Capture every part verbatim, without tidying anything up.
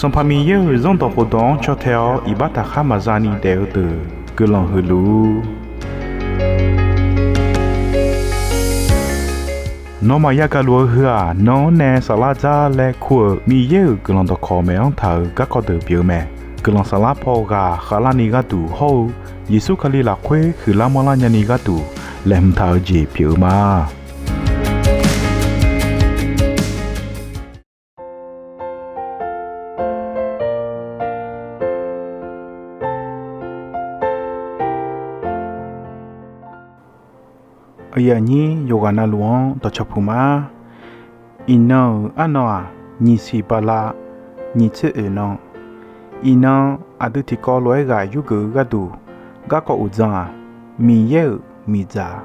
Sanqpaq Miqyaer-euq Zanrdawq khofdawq-anr caw tae-awr iqbax taqkhar maqza ni daef-eu deuq guiqlanq huiq luf-ur. Nawmaf yagaq luf-eu heu-aq, nan-anr nae saflar dzar laer kur-euq Miqyaer-euq guiqlanq dawqkawq maeq-anr taq-euq garkawv deuq pyeuf-eu mae. Guiqlanq saflar paw ghaq khavlarni gharduq hawr-eu Yeqsur Kali lafkhoer huiqlar manrlar nyani gharduq laeqhmq taq-eu jeq pyeuf-eu ma. Aqyuif aqnyir yawqghaq navluf-anr dawqcawq puq ma. Iqnan-euq arnan-aq, nyiq siq bala nyiq tser oeq nan. Iqnan aqdui tiqkawv lof-aer ghaq yurgeuf-eu gharduq garkawv uqdzan-aq, Miqyaer-euq miqdzaq.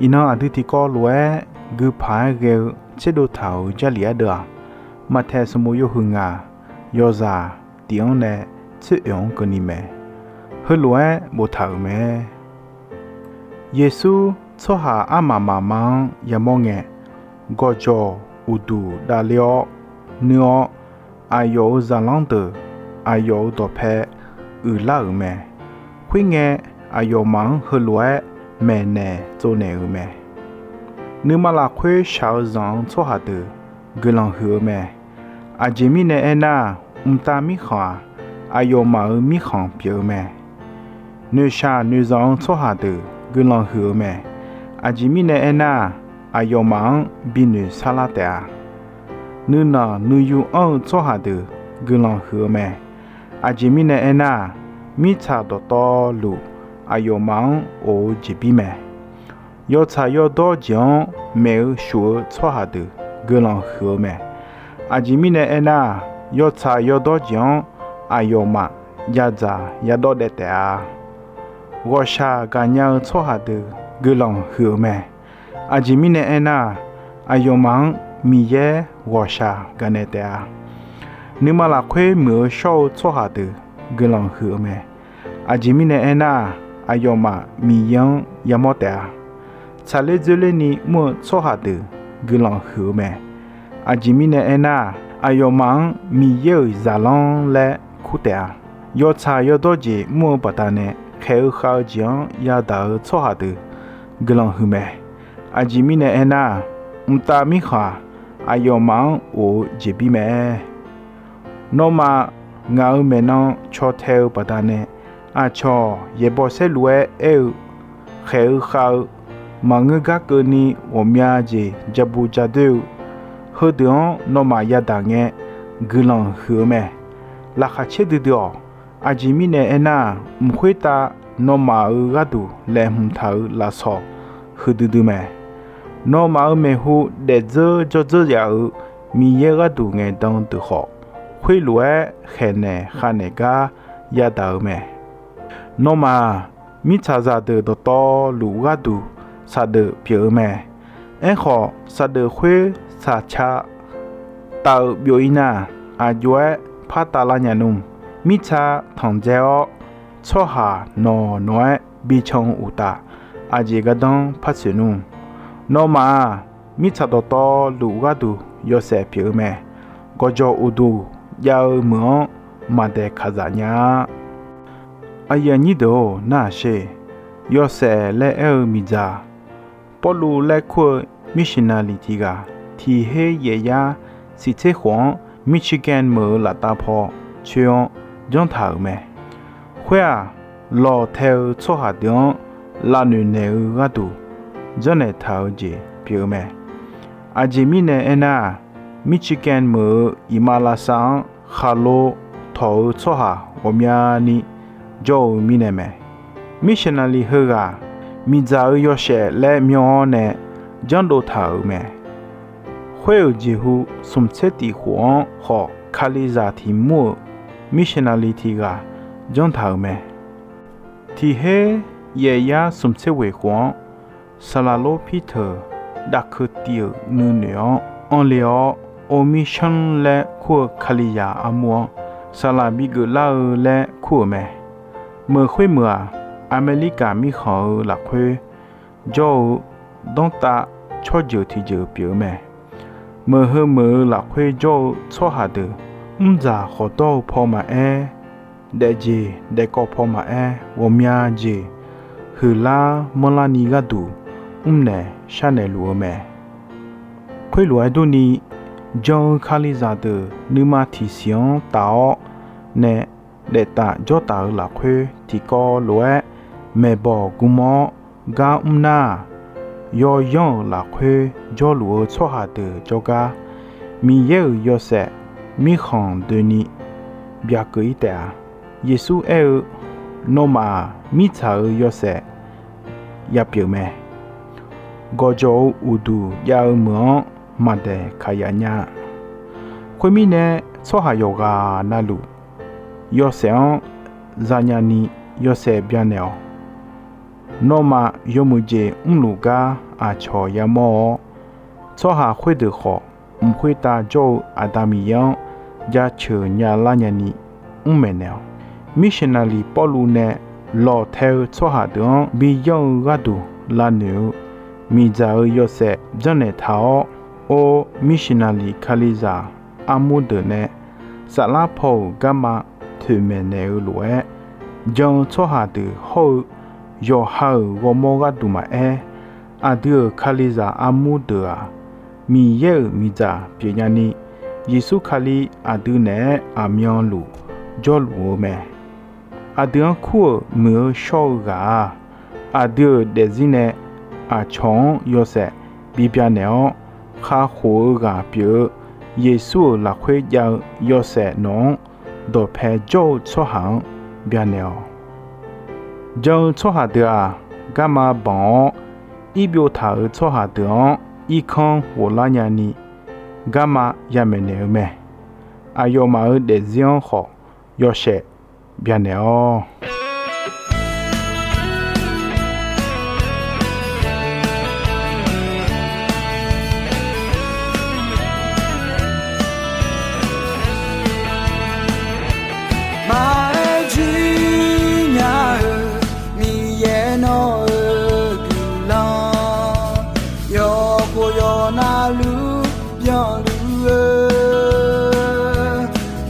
Iqnan aqdui tiqkawv lof-aer guipaq-aer ghae-eu tserdov taq-euq Jarlif ardeuv-aq, Maqtaeq sanqbof yawhuiq ngaq yawzaq tiq-anr nae tser oeq-anr keuvni mae. Heulof-aer boftaq-euq mae. Yeqsur tsawrhaq armaf mafma-anr yamawr ngae, gawqjawq uqduq davler-awr nuir-awr, aqyawf-euq zaqlanr deuq aqyawf-euq dawqpae uiqlar-euq mae. Khoerngae, aqyawfmaf-anr heulof-aer maeqnaeq tsovnaeq-euq mae. Nuima lafkhoer shaq-eu zanq-eu tsawrhaq deuq guiqlanq huiq-eu mae. Aqjeq mirnae aernar, mqtav mirkhanq-aq, aqyawfmaf-euq mirkhanq pyeuf-eu mae. Noeqshaq noeqzanq-eu tsawrhaq deuq guiqlanq huiq-eu mae. Aqjeq mirnae aernar, aqyawfmaf-anr binoeq sarlar taef-a. Nuinanq nuiyu anr-eu tsawrhaq deuq guiqlanq huiq-eu mae. Aqjeq mirnae aernar, mirtsaq dawqtawvluf aqyawfmaf-anr of-eu jeqbir mae. Yawtsaq yawdawr jeq-anr maeq-eu shuf-eu tsawrhaq deuq guiqlanq huiq-eu mae. Aqjeq mirnae aernar, yawtsaq yawdawr jeq-anr aqyawfmaf yadzaq yadawr daev taef-a. Ghawqshaq gaqnya-eu tsawrhaq deuq guiqlanq huiq-eu mae. Aqjeq mirnae aernar, aqyawfmaf-anr Miqyaer ghawqshaq gaqnaeq taef-a. Nuima lafkhoer muiq-eu shawr-eu tsawrhaq deuq guiqlanq huiq-eu mae. Aqjeq mirnae aernar, aqyawfmaf Miqyaer-anr yamawr taef-a. Tsaqler dzoerlerni mr-eu tsawrhaq deuq guiqlanq huiq-eu mae. Aqjeq mirnae aernar, aqyawfmaf-anr Miqyaer-euq zaqlanr laer kur taef-a. Yawtsaq yawdawr jeq mr-eu baqdanae khaeq-eu khav-eu jeq-anr yadaq-eu tsawrhaq deuq guiqlanq huiq mae. Aqjeq mirnae aernar, mqtav mirkhanq-aq, aqyawfmaf-anr of-eu jeqbir mae. Nawmaf ngaq-euq maeqnan caw tae-eu baqdanae, aqcawq yaeqbawq saerlu-aer aer-eu, khaeq-eu khav-eu, maqngeur gar keuvni ghawqmya jeq jabu jadoer-eu, heudeuq-anr nawmaf yadaq ngae guiqlanq huiq-eu mae. Laqkhaq caer duidui-awq. Aqjeq mirnae aernar, mq khoertav nawmaf-euq gharduq laeqhmq taq-euq lafsawq huiqdui dui mae. Nawmaf-euq maeqhu daefdzeur jawrdzeur yaf-euq Miqyaer gharduq ngaeqdan deuq khawf, khoerlof-aer khaeqnaeq khavnaeq gar yadaq-eu mae. Nawmaf-aq, mirtsaqzaq deuq dawqtawvluf gharduq saqdeuf pyeuf-eu mae. Aerkhawf, saqdeuf khoer saqca taf-eu byov-ir nar, aq jov-aer par tavlar nya nmr. Mirtsa tanqdzae-awr, tsawrhaq nawq nawq-aer bican-eu uqtaf, aqjeq gardanr par tsoeq nmr. Nawmaf-aq, mirtsaq dawqtawvluf gharduq yawshaef pyeuf-eu mae. Gawqjawq uqduq jav-eu meuq-anr maqdaeq kaqzaf nya-a. Aqyuif aqnyir deuq-or, narhaq sher. Yawshaef laer aer-eu miqdzaq Pawrluv laer kur-eu missionary tiq ghaq, tiq her yaef yar siq tser khof-anr Michigan meuq-euq laftav paw coer-anr janr taq-euq mae. Khoer-aq, lawq tae-eu tsawrhaq deuq-anr lavnoeq naeq-eu gharduq janrnaeq taq-eu jeq pyeuf-eu mae. Aqjeq mirnae aernar-aq, Michigan meuq-euq iqmalavshav-anr khaqlo tawq-eu tsawrhaq ghawqmyani jawr-eu mirnae mae. Missionary heughaq miqdzaq-euq yawshaef laer myan-awr nae janrdov taq-euq mae. Khoer-euq jeqhu smq tser tif khof-anr khawf, Kalizaq tiq mur-euq missionary tiq ghaq janr taq-euq mae. Tiq her yaef yar smq tser ghoeq khof-anr, saqlaq lor Piter dav keuv tiv-euq nuinoeq-anr anrle-awr, Omiq Shanr laer kur-eu Kalizaq armur-anr saqlaq bigeuf lar-eu laer kur-euq mae. Meuq khoermeuq-aq, Aqmeqliqkaq mirkhanq-euq lafkhoer jawr-eu danrtav tsawrjeuq tiqjeuq pyeuf-eu mae. Meuq heu meuq-euq lafkhoer jawr-eu tsawrhaq deuq mrdzaq khawqdawr-eu paw maqaer, daefjeq daefkawv paw maqaer, ghawqmya jeq huiqlar manrlarni gharduq mrnaeq sharnaeq luf-eu mae. Khoerlof-aer durni, jan-eu Kalizaq deuq nuima tiqsiq-anr taf-awr nae daeftaf jawrtaf-eu lafkhoer, tiqkawv lof-aer maeqbawq gmr-awr gar mr nar-aq, yawyanr-euq lafkhoer jawrluf-eu tsawrhaq deuq jawrgar, Miqyaer-euq yawshaef mirkhanq doeni byaqkeuv-ir taef-a. Yeqsur aer-eu, Nawmaf-aq, mirtsaq-euq yawshaef yapyeuf mae. Gawqjawq-euq uqduq jav-eu meuq-anr maqdaeq kaqyaf nya-a. Khoermirnae, tsawrhaq yawqghaq navluf yawshaef-anr zanya ni yawshaef byanaeq-awq. Nawmaf yawmuiq jeq mrluf gar aqcawq yamawr-awr, tsawrhaq khoerdeuq khawf, mq khoertav jawr-eu Aqda Miqyaer-anr jaceuq nyalar nyani mr maeqnaeq-awq. Missionary Pawrluv nae lawqtae-eu tsawrhaq deuq-anr biyanr-eu gharduq lavnoeq-eu miqdzaq-euq yawshaef byannaeq taq-awr, or missionary Kalizaq armur deuq nae saflar paw-euq garma toeqmaeq naeq-eu lof-aer, jan-eu tsawrhaq deuq hawr-eu yawqha-euq ghawrmawr gharduq maqaer, aqdui-euq Kalizaq armur deuq-aq, Miqyaer-euq miqdzaq pyeufnya ni, Yeqsur Kali aqdui naeq-aer aqmyanluf jawrluf-eu mae. Aqdui-anr kur-euq muiq-eu shawr-eu ghaq-aq, aqdui-euq daefzir nae aqcawq-anr yawshaef bibyanaeq-awr, kakhof-eu ghaq pyeuf-eu Yeqsur-euq lafkhoer jav-eu yawshaef nawq-anr dawqpae jawr-eu tsawrhaq-anr byanaeq-awq. Jan-eu tsawrhaq deuq-aq, garma banq-awr irbyov taq-euq tsawrhaq deuq-anr irkanr ghoflar nyani, garma yamaeq naeq-eu mae. Aqyawfmaf-euq daefzir-anr khawf yawshaef byanaeq-awq. Maqaer jir nya-eu Miqyaer nawq-euq guiqlanq, yawqkhof yawqnavluf byanluf-eu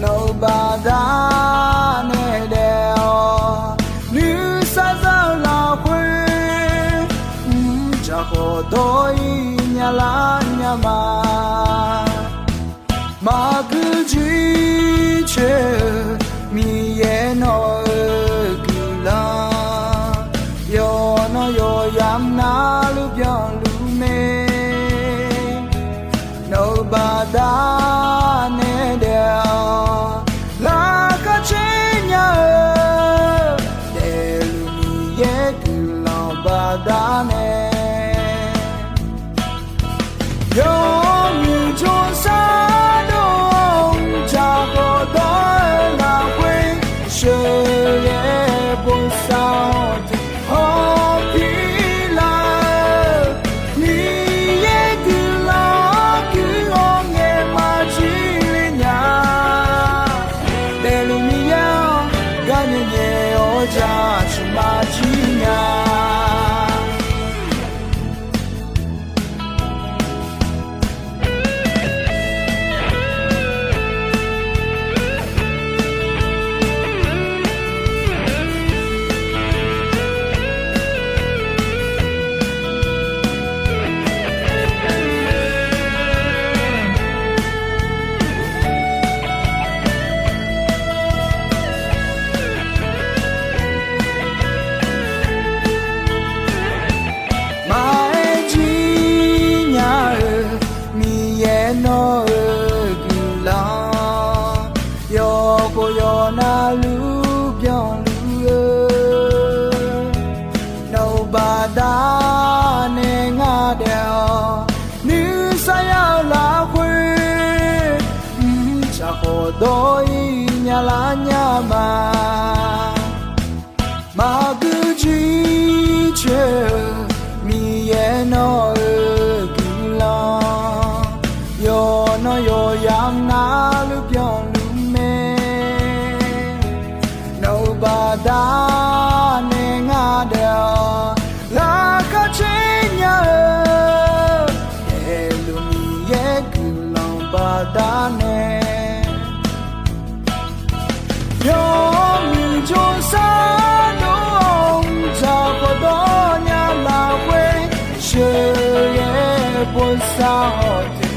nawq-euq baqdanae daef-awq. Nuisar za-eu lafkhoer mrjaq khawqdawr-ir nyalar nya ma. Maqgui jir coer-eu Miqyaer nawq-euq guiqlanq, yawqnan yawqyamq navluf byanluf mae. Nawq-euq baqdanae daef-awq. Laqkhaq caer nya-eu daefluf Miqyaer guiqlanq baqdanae, yawmuiq jawrsar dov-awr mrjaq khawqdawr-eu lafkhoer sheuqghae bosav-awr tiq hawr pir lar-eu Miqyaer guiqlanq-anr guiq-awr ngaeq maqjir le nya. Daefluf Miqyaer-anr gar nyae nyae-awr jaceuq maqjir nya. Maqaer jir nya-eu Miqyaer nawq-euq guiqlanq, yawqkhof yawqnavluf byanluf-eu nawq-euq baqdanae ngar daef-awq. Nuisar ya-eu lafkhoer mrjaq khawqdawr-ir nyalar nya ma. Maqgui jir coer-eu Miqyaer nawq-euq guiqlanq, yawqnan yawqyamq navluf byanluf mae. Nawq-euq baqdanae ngar daef-awq. Laqkhaq caer nya-eu daefluf Miqyaer guiqlanq baqdanae, Yawmuiq jawrsar dov-awr dzaq khawf dawrnya lafkhoer sheuqghae bosav haw te.